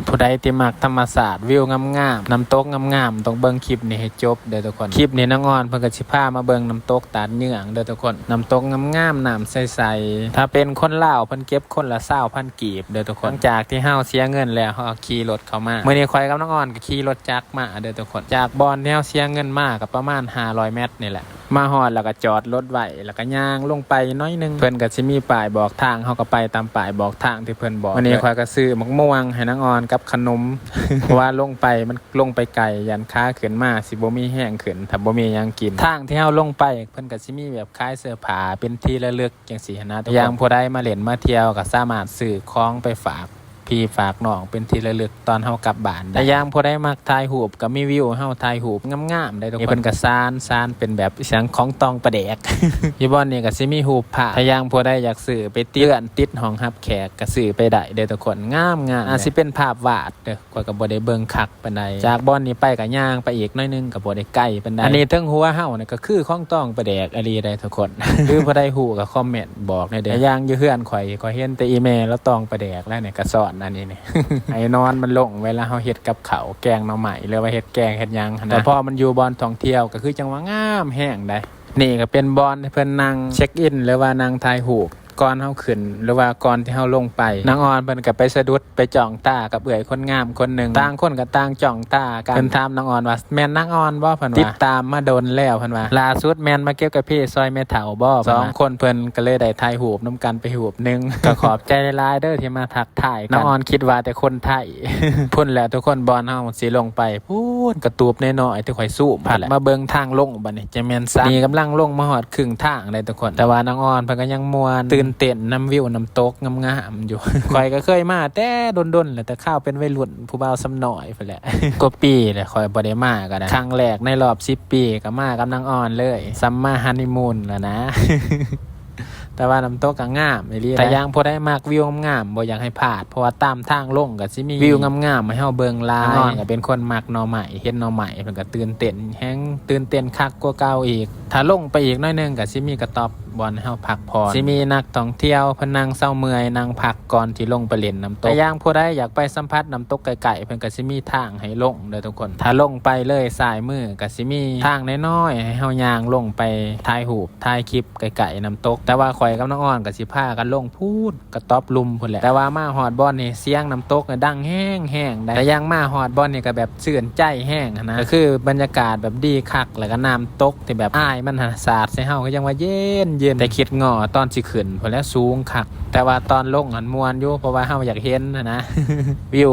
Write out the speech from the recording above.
ຜູ້ໃດທີ່ມັກທຳມະຊາດ ວິວງາມໆ ນ້ຳຕົກງາມໆ ຕ້ອງເບິ່ງຄລິບນີ້ໃຫ້ຈົບເດີທຸກຄົນ. ຄລິບນີ້ນ້ອງອອນເພິ່ນກໍຊິພາມາເບິ່ງນ້ຳຕົກຕາດເຍືອງເດີທຸກຄົນ. ນ້ຳຕົກງາມໆ ນ້ຳໃສໆ. ຖ້າເປັນຄົນລາວເພິ່ນເກັບຄົນລະຊາວພັນກີບເດີທຸກຄົນ. ຫຼັງຈາກທີ່ເຮົາເສຍເງິນແລ້ວ ເຮົາກໍຂີ່ລົດເຂົ້າມາ. ມື້ນີ້ຂ້ອຍກັບນ້ອງອອນກໍຂີ່ລົດຈັກມາເດີທຸກຄົນ. ຈາກບ່ອນທີ່ເຮົາເສຍເງິນມາກໍປະມານຫ້າຮ້ອຍແມັດນີ້ແຫຼະ. ມາຮອດແລ້ວກໍຈອດລົດໄວ້ ແລ້ວກໍຍ່າງລົງໄປໜ້ອຍໜຶ່ງ ເພິ່ນກໍຊິມີປ້າຍບອກທາງ ເຮົາກໍໄປຕາມປ້າຍບອກທາງທີ່ເພິ່ນບອກ. ມື້ນີ້ຂ້ອຍກໍຊື້ໝາກມ່ວງໃຫ້ນ້ອງອອນກັບຂະໜົມ ເພາະວ່າລົງໄປມັນລົງໄປໄກ ຢ້ານຂາຂຶ້ນມາຊິບໍ່ມີແຮງຂຶ້ນ ຖ້າບໍ່ມີຫຍັງກິນ. ທາງທີ່ເຮົາລົງໄປ ເພິ່ນກໍຊິມີແບບຂາຍເສື້ອຜ້າເປັນທີ່ລະລຶກຈັ່ງຊີ້ຫັ້ນນະ. ຢ່າງຜູ້ໃດມາຫຼິ້ນມາທ່ຽວກໍສາມາດຊື້ຂອງໄປຝາກ ພີ່ຝາກນ້ອງເປັນທີ່ລະລຶກຕອນເຮົາກັບບ້ານໄດ້. ແລະຢ່າງຜູ້ໃດມັກຖ່າຍຮູບ ກໍມີວິວເຮົາຖ່າຍຮູບງາມໆໄດ້ທຸກຄົນ. ເພິ່ນກໍສານ ສານເປັນແບບອີຫຍັງ ຂອງຕອງປາແດກ ຢູ່ບ່ອນນີ້ກໍຊິມີຮູບພະ. ຖ້າຢ່າງຜູ້ໃດຢາກຊື້ໄປຕິດເຮືອນ ຕິດຫ້ອງຮັບແຂກ ກໍຊື້ໄປໄດ້ເດີທຸກຄົນ. ງາມໆ ອາດຊິເປັນພາບວາດເດີ ຂ້ອຍກໍບໍ່ໄດ້ເບິ່ງຄັກປານໃດ. ຈາກບ່ອນນີ້ໄປກໍຍ່າງໄປອີກໜ້ອຍໜຶ່ງ ກໍບໍ່ໄດ້ໄກປານໃດ. ອັນນີ້ເທິງຫົວເຮົານີ້ກໍຄືຂອງຕອງປາແດກອີ່ຫຼີໄດ໋ທຸກຄົນ. ຫຼືຜູ້ໃດຮູ້ກໍຄອມເມັນ ບອກແດ່ເດີ. ຢ່າງຢູ່ເຮືອນຂ້ອຍ ຂ້ອຍເຫັນແຕ່ອີ່ແມ່ລາວຕອງປາແດກແລ້ວນີ້ ກະຊ້ອນອັນນີ້ນີ້ ໄຫ້ນອນມັນລົງ ເວລາເຮົາເຮັດກັບເຂົ້າ ແກງໜໍ່ໄມ້ ຫຼືວ່າເຮັດແກງເຮັດຫຍັງຫັ້ນນະ. ແຕ່ພໍມັນຢູ່ບ່ອນທ່ອງທ່ຽວ ກໍຄືຈັ່ງວ່າງາມແຮງໃດ໋. ນີ້ກໍເປັນບ່ອນທີ່ເພິ່ນນັ່ງເຊັກອິນ ຫຼືວ່ານັ່ງຖ່າຍຮູບ ກ່ອນເຮົາຂຶ້ນ ຫຼືວ່າກ່ອນທີ່ເຮົາລົງໄປ. ນາງອອນເພິ່ນກໍໄປສະດຸດ ໄປຈ້ອງຕາກັບເອື້ອຍຄົນງາມຄົນໜຶ່ງ ຕ່າງຄົນກໍຕ່າງຈ້ອງຕາກັນ. ເພິ່ນຖາມນາງອອນວ່າ ແມ່ນນາງອອນບໍ່? ເພິ່ນວ່າ ຕິດຕາມມາດົນແລ້ວ ເພິ່ນວ່າ ລ່າສຸດແມ່ນມາເກັບກາເຟຊອຍແມ່ເຖົ້າບໍ່? ສອງຄົນເພິ່ນກໍເລີຍໄດ້ຖ່າຍຮູບນຳກັນໄປຮູບໜຶ່ງ. ກໍຂອບໃຈຫຼາຍໆເດີທີ່ມາທັກທາຍກັນ. ນາງອອນຄິດວ່າແຕ່ຄົນໄທ. ພຸ້ນແຫຼະທຸກຄົນ ບ່ອນເຮົາຊິລົງໄປ ພຸ້ນ ກະຕູບນ້ອຍໆທີ່ຂ້ອຍຊູມ ພັດມາເບິ່ງທາງລົງ ບັດນີ້ຈະແມ່ນສັນ. ນີ້ກຳລັງລົງມາຮອດ ຄຶ່ງທາງແລ້ວທຸກຄົນ ແຕ່ວ່ານາງອອນເພິ່ນກໍຍັງມ່ວນ ຕື່ນເຕັ້ນນຳວິວນ້ຳຕົກງາມໆຢູ່. ຂ້ອຍກໍເຄີຍມາແຕ່ດົນໆແລ້ວ ແຕ່ຄາວເປັນໄວລຸ້ນ ຜູ້ບ່າວຊຳນ້ອຍພຸ້ນແຫຼະ ກວ່າປີແລ້ວຂ້ອຍບໍ່ໄດ້ມາກໍໄດ້. ຄັ້ງແລກໃນລອບສິບປີ ກໍມາກັບນາງອອນເລີຍ ສ່ຳມາຮັນນີມູນແລ້ວນະ. ແຕ່ວ່ານ້ຳຕົກກໍງາມອີ່ຫຼີ. ຖ້າຢ່າງຜູ້ໃດມັກວິວງາມໆ ບໍ່ຢາກໃຫ້ພາດ ເພາະວ່າຕາມທາງລົງກໍຊິມີວິວງາມໆໃຫ້ເຮົາເບິ່ງຫຼາຍ. ນ້ອງກໍເປັນຄົນມັກໜໍ່ໄມ້ ເຫັນໜໍ່ໄມ້ເພິ່ນກໍຕື່ນເຕັ້ນແຮງ ຕື່ນເຕັ້ນຄັກກວ່າເກົ່າອີກ. ຖ້າລົງໄປອີກໜ້ອຍໜຶ່ງກໍຊິມີກະຕັອບບ່ອນໃຫ້ເຮົາພັກຜ່ອນ ຊິມີນັກທ່ອງທ່ຽວເພິ່ນນັ່ງເຊົາເມື່ອຍ ນັ່ງພັກກ່ອນທີ່ລົງໄປຫຼິ້ນນ້ຳຕົກ. ແຕ່ຢ່າງຜູ້ໃດຢາກໄປສຳຜັດນ້ຳຕົກໃກ້ໆ ເພິ່ນກໍຊິມີທາງໃຫ້ລົງເດີທຸກຄົນ. ຖ້າລົງໄປເລີຍຊ້າຍມືກໍຊິມີທາງນ້ອຍໆ ໃຫ້ເຮົາຍ່າງລົງໄປຖ່າຍຮູບ ຖ່າຍຄລິບໃກ້ໆນ້ຳຕົກ. ແຕ່ວ່າຂ້ອຍກັບນ້ອງອອນກໍຊິພາກັນລົງພຸ້ນ ກະຕັອບລຸ່ມພຸ້ນແຫຼະ. ແຕ່ວ່າມາຮອດບ່ອນນີ້ ສຽງນ້ຳຕົກນີ້ດັງແຮງໆໃດ໋. ແຕ່ຢ່າງມາຮອດບ່ອນນີ້ກໍແບບຊື່ນໃຈແຮງຫັ້ນນະ ກໍຄືບັນຍາກາດແບບດີຄັກ ແລ້ວກໍນ້ຳຕົກທີ່ແບບອາຍມັນຫັ້ນສາດໃສ່ເຮົາ ກໍຍັງວ່າເຢັນໆ. ແຕ່ຄິດງໍ້ຕອນຊິຂຶ້ນພຸ້ນແຫຼະ ສູງຄັກ. ແຕ່ວ່າຕອນລົງຫັ້ນມ່ວນຢູ່ ເພາະວ່າເຮົາຢາກເຫັນຫັ້ນນະ ວິວ